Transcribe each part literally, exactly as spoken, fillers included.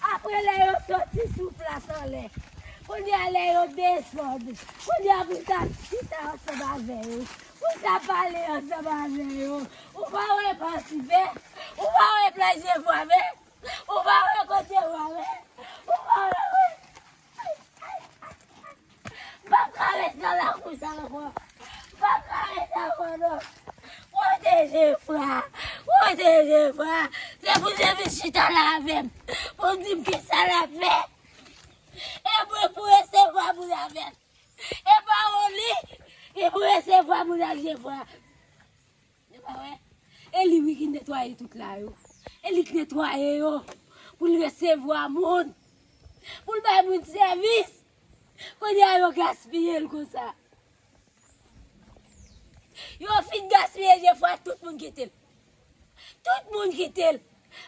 Apre lè yo soti sou plas anlè, kounye a lè yo desann, kounye a pou l ta chita ansanm avè yo, pou l ta pale ansanm avè yo. Ou pa wè pati vè, ou pa wè plaj de vwa vè, ou pa wè kote vwa vè, ou pa wè. M p ap ka ret nan lakou sa ankò. M p ap ka ret ankò non. Pwoteje fwa. Pwoteje fwa. Se pou Jezi chita la avè m. Pou di m kisa l ap fè. E mwen pou resevwa moun avè l. E pawòl li. E pou resevwa moun ak Jefwa. Ou pa wè? E li wi ki netwaye tout la yo. E li k netwaye yo. Pou l resevwa moun. Pou l bay moun sèvis. Kounye a yo gaspiye l konsa. Yo fin gaspiye Jefwa, tout moun kite l. Tout moun kite l.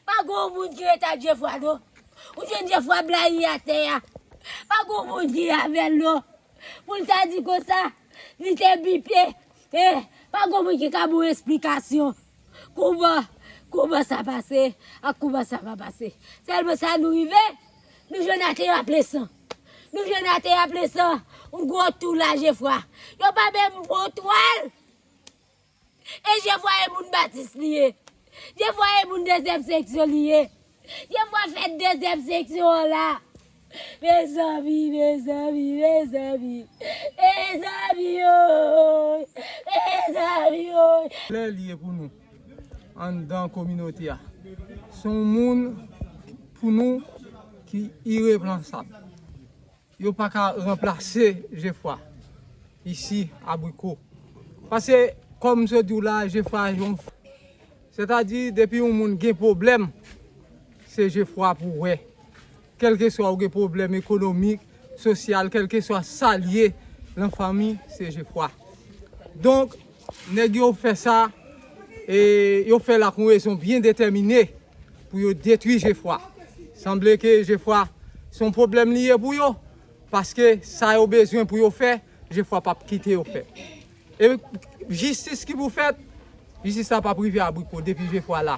Pa gon moun ki ret ak Jefwa non. Ou jwenn Jefwa blayi atè a. Pa gon moun ki avè l non. Pou l ta di konsa, li te bipe. Eh, pa gon moun ki ka ba w esplikasyon. Kouman, kouman sa pase, ak kouman sa pa pase. Sèlman sa nou rive, nou jwenn atè a plen san. Nou jwenn atè a plen san, yon gwo tou la Jefwa. Yo pa menm pran twal. E Jefwa e moun Batis li ye. Jefwa e moun dezyèm seksyon li ye. Jefwa fèt dezyèm seksyon an la. Mezanmi, mezanmi, mezanmi. Mezanmi, oy. Mezanmi, oy. Lè li ye pou nou, anndan kominote a. Se yon moun pou nou ki ireplansab. Yo pa ka ranplase Jefwa isi Abriko. Paske, kòm m sot di w la, Jefwa yon, sètadi, depi yon moun gen pwoblèm, se Jefwa pou w wè. Kèlkeswa ou gen pwoblèm ekonomik, sosyal, kèlkeswa sa l ye, lan fanmi, se Jefwa. Donk, nèg yo fè sa, e yo fè l ak yon rezon byen detèmine pou yo detwi Jefwa. Sanble ke Jefwa, se yon pwoblèm li ye pou yo, paske sa yo bezwen pou yo fè, Jefwa p ap kite yo fè. E jistis ki pou fèt, jistis la p ap rive Abriko depi Jefwa la.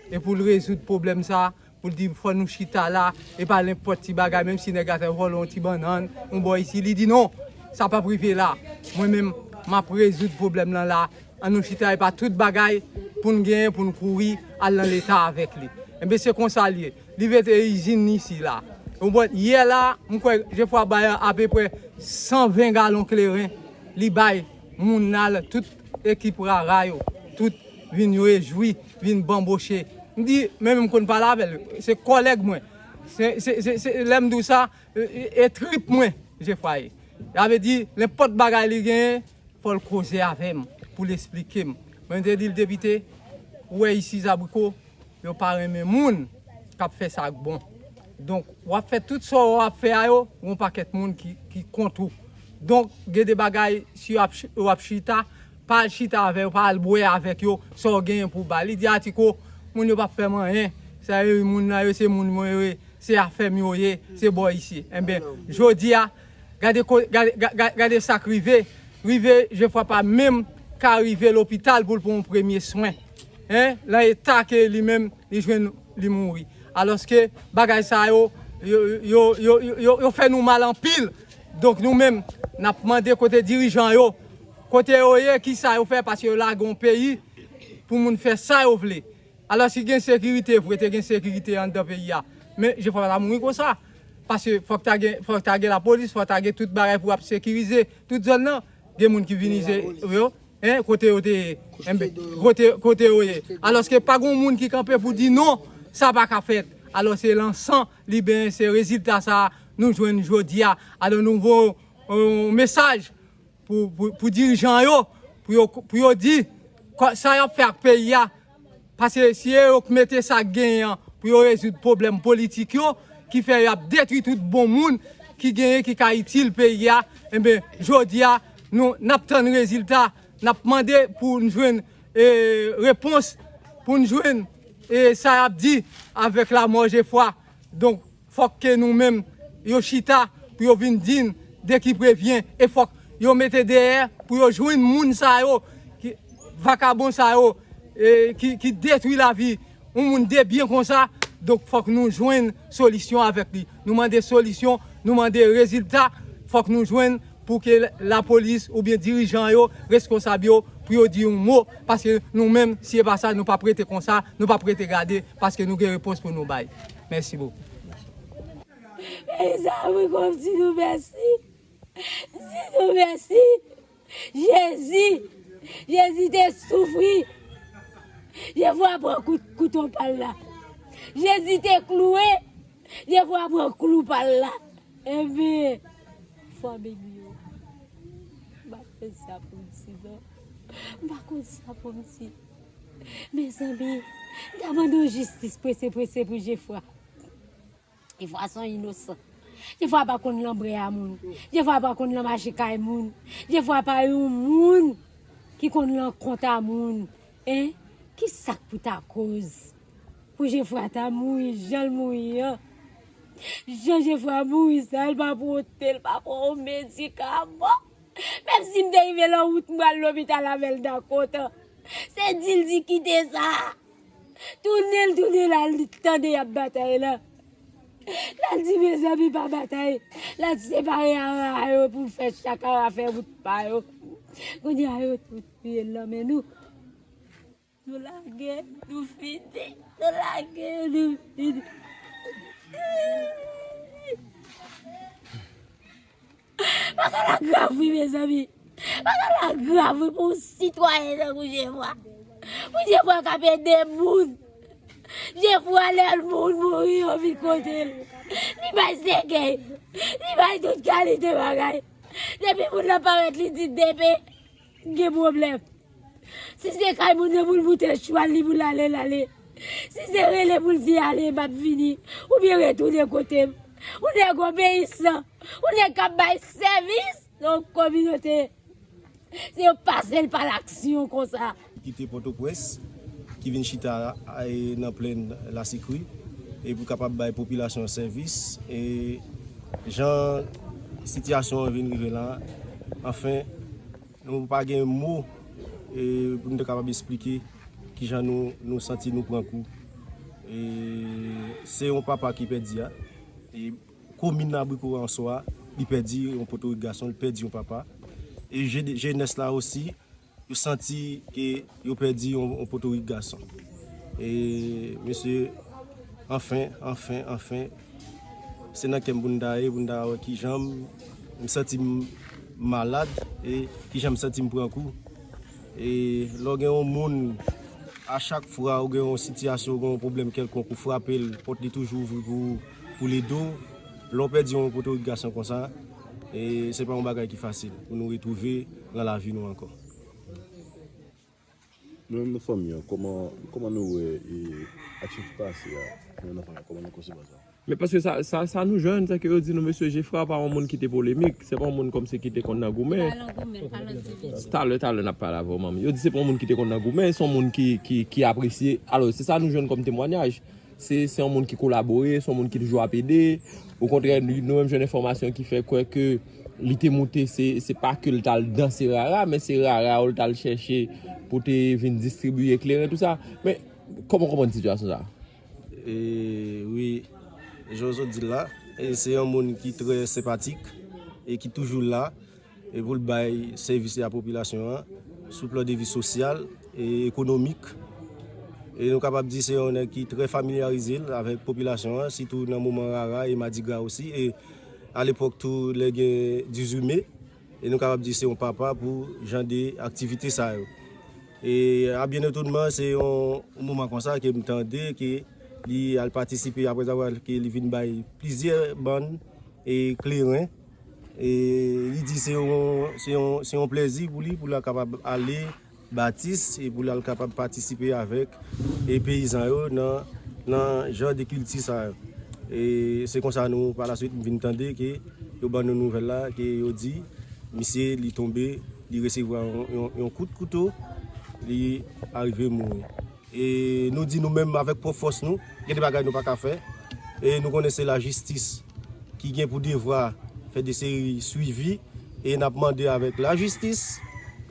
E pou l rezoud pwoblèm sa, pou l di fò nou chita la, e pa nenpòt ti bagay, menm si nèg la fè vòlò yon ti bannann, yon bò isi, li di non, sa p ap rive la. Mwen menm, m ap rezoud pwoblèm lan la. Ann nou chita, e pa tout bagay pou n genyen, pou n kouri al nan Leta avèk li. Enben, se konsa l ye. Li mete izin isi la. Ou konprann? Yè la, m kwè Jefwa bay apeprè san ven galon kleren. Li bay moun nan, tout ekip rara yo, tout vin rejwi, vin banboche. M di, men m konn pale avè l, se kòlèg mwen. Se, se, se, se, lè m di w sa, e, e, e trip mwen, Jefwa ye. Sa vle di, nenpòt bagay li genyen, fò l koze avè m pou l esplike m. Mwen te di l, depite, ou wè isi Zabriko, yo pa renmen moun k ap fè sa k bon. Donk, w ap fè tout sa w ap fè a yo, gon pakèt moun ki, ki kont ou. Donk, gen de bagay, si w ap ch-, w ap chita, pa al chita avè yo, pa al bwè avèk yo, sa w genyen pou w ba. Li di Atiko, moun yo p ap fè m anyen, sa yo, moun nan yo, se moun mwen yo ye, se afè m yo ye, se bò isi. Enben, jodi a, gade ko-, gade, ga-, ga-, gade sa k rive. Rive, Jefwa pa menm ka rive lopital pou l pran yon premye swen. Hein? Lan eta ke li menm, li jwenn, li mouri. Alòske, bagay sa yo, yo, yo fè nou mal anpil. Donk, nou menm, n ap mande kote dirijan yo, kote yo ye, kisa yo fè, paske yo lage yon peyi pou moun fè sa yo vle. Alò, si gen sekirite vre, te gen sekirite anndan peyi a. Men, Jefwa pa ta mouri konsa. Paske fòk ta gen, fòk ta gen lapolis, fòk ta gen tout bagay pou ap sekirize tout zòn nan. Gen moun ki vin ize yo, hein, kote yo te ye. Enben, kote, kote yo ye. Alòske pa gen moun ki kanpe pou di non, sa pa ka fèt. Alò, se lan san li benyen, se rezilta sa a nou jwenn jodi a. Alò, nou voye yon mesaj pou, pou, pou dirijan yo, pou yo, pou yo di, kò-, sa y ap fè ak peyi a. Paske si e yo k mete sa k genyen an pou yo rezoud pwoblèm politik yo, ki fè y ap detwi tout bon moun ki genyen, ki ka itil peyi a, enben, jodi a, nou, n ap tann rezilta, n ap mande pou n jwenn, e, repons, pou n jwenn, e, sa y ap di avèk lanmò Jefwa. Donk, fòk ke nou menm, yo chita pou yo vin di n de ki prevyen. E fòk yo mete dèyè pou yo jwenn moun sa yo, ki, vakabon sa yo, e, ki, ki detwi lavi yon moun de byen konsa. Donk, fòk nou jwenn solisyon avèk li. Nou mande solisyon, nou mande rezilta, fòk nou jwenn pou ke lapolis oubyen dirijan yo, reskonsab yo, pou yo di yon mo, paske nou menm, si e pa sa, nou p ap rete konsa, nou p ap rete gade, paske nou gen repons pou nou bay. Mèsi bokou. Mezanmi, kòmsi nou mèsi. Si nou mèsi. Jezi, Jezi te soufri. Jefwa pran kout, kouto pa l la. Jezi te kloure. Jefwa pran klou pa l la. Enben, fanmi m yo, m pa konn sa pou m di non. M pa konn sa pou m di. Mezanmi, m ta mande yon jistis prese prese pou Jefwa. Jefwa se yon inosan. Jefwa pa konn lanbrè a moun. Jefwa pa konn lan mache kay moun. Jefwa pa yon moun ki konn lan kont a moun. En? Ki sa k pou ta koz pou Jefwa ta mouri jan l mouri an? Jan Jefwa mouri sa, l pa pran otel, l pa pran yon medikaman. Menm si m te rive lan wout, m pral lopital avè l dakò tan. Se di l di kite sa. Tounen l tounen l al tande y ap batay la. L al di mezanmi pa batay. L al separe ara yo pou fè chak ara fè wout pa yo. Kounye a yo tout touye l nan men nou. Nou lage, nou fini. Nou lage, nou fini. Bagay la grav wi mezanmi. Bagay la grav wi pou yon sitwayen tankou Jefwa. Pou Jefwa k ap ede moun. Jefwa lè moun mouri yo vin kote l. Li bay sèkèy. Li bay tout kalite bagay. Depi moun nan parèt li di depe gen pwoblèm. Si se kay moun nan pou l moute chwal li pou l ale, l ale. Si se rele pou l di ale, m ap vini. Oubyen retounen kote m. Yon nèg obeyisan. Yon nèg k ap bay sèvis nan yon kominote. Se yo pase l pa laksyon konsa. Kite Pòtoprens, ki vin chita a, e, nan plenn Lasikri, e pou kapab bay popilasyon an sèvis. E jan sitiyasyon an vin rive la, anfen, nou pa gen mo, e, pou nou te kapab esplike kijan nou, nou santi nou pran kou. E, se yon papa ki pèdi a. E, komin Abriko an swa, li pèdi yon potorik gason, li pèdi yon papa. E je-, jenès la osi, yo santi ke yo pèdi yon, yon potorik gason. E, mesye, anfen, anfen, anfen, se nan kè m pou n ta ye, pou n ta wè kijan m, m santi m malad, e kijan m santi m pran kou. E lè w gen yon moun, a chak fwa ou gen yon sitiyasyon, ou gen yon pwoblèm kèlkonk, ou frape l, pòt li toujou ouvri pou, pou l ede w. Lè w pèdi yon potorik gason konsa, e se pa yon bagay ki fasil pou nou retwouve nan lavi nou ankò. Nou menm nan fanmi an, kòman, kòman nou wè, e, aksyon ki pase a? Nou menm nan fanmi an, kòman nou konsevwa sa? Men paske sa, sa, sa nou jwenn, se ke yo di nou, mesye Jefra pa yon moun ki te polemik, se pa yon moun kòmsi ki te konn nan goumen. Pa nan goumen, pa nan divizyon. Talè, talè n ap pale avè w, manmi. Yo di se pa yon moun ki te konn nan goumen, se yon moun ki, ki, ki apresye. Alò, se sa nou jwenn kòm temwanyaj. Se, se yon moun ki kolabore, se yon moun ki toujou ap ede. Okontrè, nou, nou menm jwenn enfòmasyon ki fè kwè ke li te moute, se, se pa ke l t al danse rara, men se rara yo l t al chèche pou te vin distribiye kleren, tou sa. Men, kòman w konprann sitiyasyon sa a? E, wi, jan w sot di l la, e se yon moun ki trè senpatik e ki toujou la e pou l bay sèvis a popilasyon an sou plan de vi sosyal e ekonomik. E nou kapab di se yon nèg ki trè familyarize l avèk popilasyon an, sitou nan moman rara e madigra osi. E alepòk tou, lè gen dizuit me, e nou kapab di se yon papa pou jan de aktivite sa yo. E a byen etonman, se yon moman konsa ke m tande ke li al patisipe, aprezavwa ke li vin bay plizyè bann e kleren. E li di se yon, se yon, se yon plezi pou li, pou l kapab ale batis e pou l al kapab patisipe avèk e peyizan yo nan, nan jan de kilti sa yo. E se konsa nou, pa la swit, m vin tande ke yo ban nou nouvèl la, ke yo di misye li tonbe, li resevwa yon, yon, yon kout kouto, li arive mouri. E nou di nou menm avèk pwòp fòs nou, gen de bagay nou pa ka fè. E nou konnen se lajistis ki gen pou devwa fè de seri swivi. E n ap mande avèk lajistis,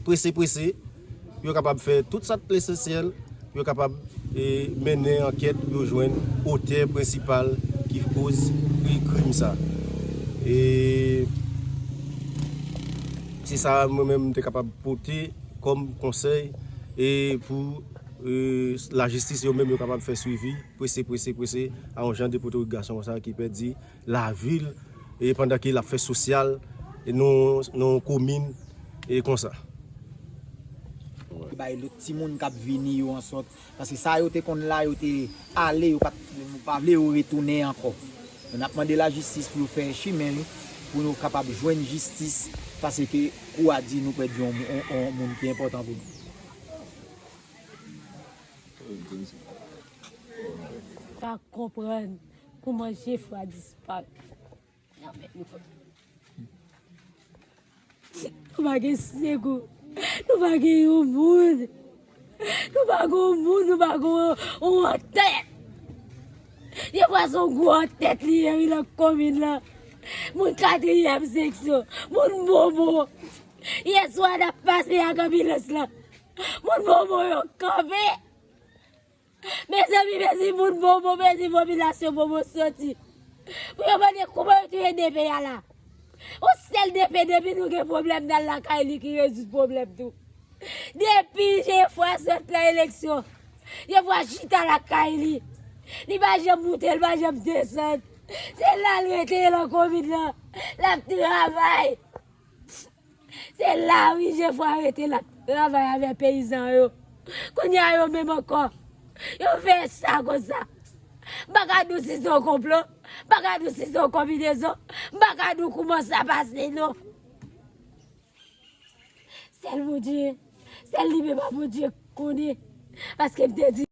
prese, prese, pou yo kapab fè tout sa k esansyèl, pou yo kapab e mennen ankèt pou yo jwenn otè prensipal ki koz krim sa. E se sa mwen menm m te kapab pote kòm konsèy e pou e, lajistis yo menm yo kapab fè swivi prese, prese, prese a yon jan de potorik gason konsa ki pèdi lavi l e pandan ke l ap fè sosyal e nan nan yon komin e konsa. Bay lòt timoun k ap vini yo ansòt. Paske sa yo te konn la, yo te ale, yo pa t, nou pa vle yo retounen ankò. Nou ap mande lajistis pou yo fè chimen li, pou nou kapab jwenn jistis, paske kou a di nou pèdi yon, yon, yon moun ki enpòtan pou nou. Pa konprann kouman Jefra disparèt. Nou pa gen sekou. Nou pa gen yon moun. Nou pa gen yon moun, nou pa gen yon, yon antèt. Jefra se yon gwo antèt li ye wi nan komin nan. Moun katriyèm seksyon, moun Momo. Yè swa n ap pase ak anbilans lan. Moun Momo yo kanpe. Mezanmi, mezanmi, moun Momo, mezanmi, popilasyon Momo soti. Pou yo mande kouman yo touye DP a la. Yon sèl DP depi nou gen pwoblèm n al lakay li ki rezoud pwoblèm tou. Depi Jefra sot nan eleksyon, Jefra chita lakay li. Li pa janm moute, li pa janm desann. Se la l rete nan komin nan. L ap travay. Se la wi Jefra rete l ap travay avèk peyizan yo. Kounye a yo menm ankò, yo fè sa konsa. M pa ka di w si se yon konplo, m pa ka di w si se yon konbinezon, m pa ka di w kouman sa pase non. Sèl Bondye, sèl li menm a Bondye konnen. Paske m te di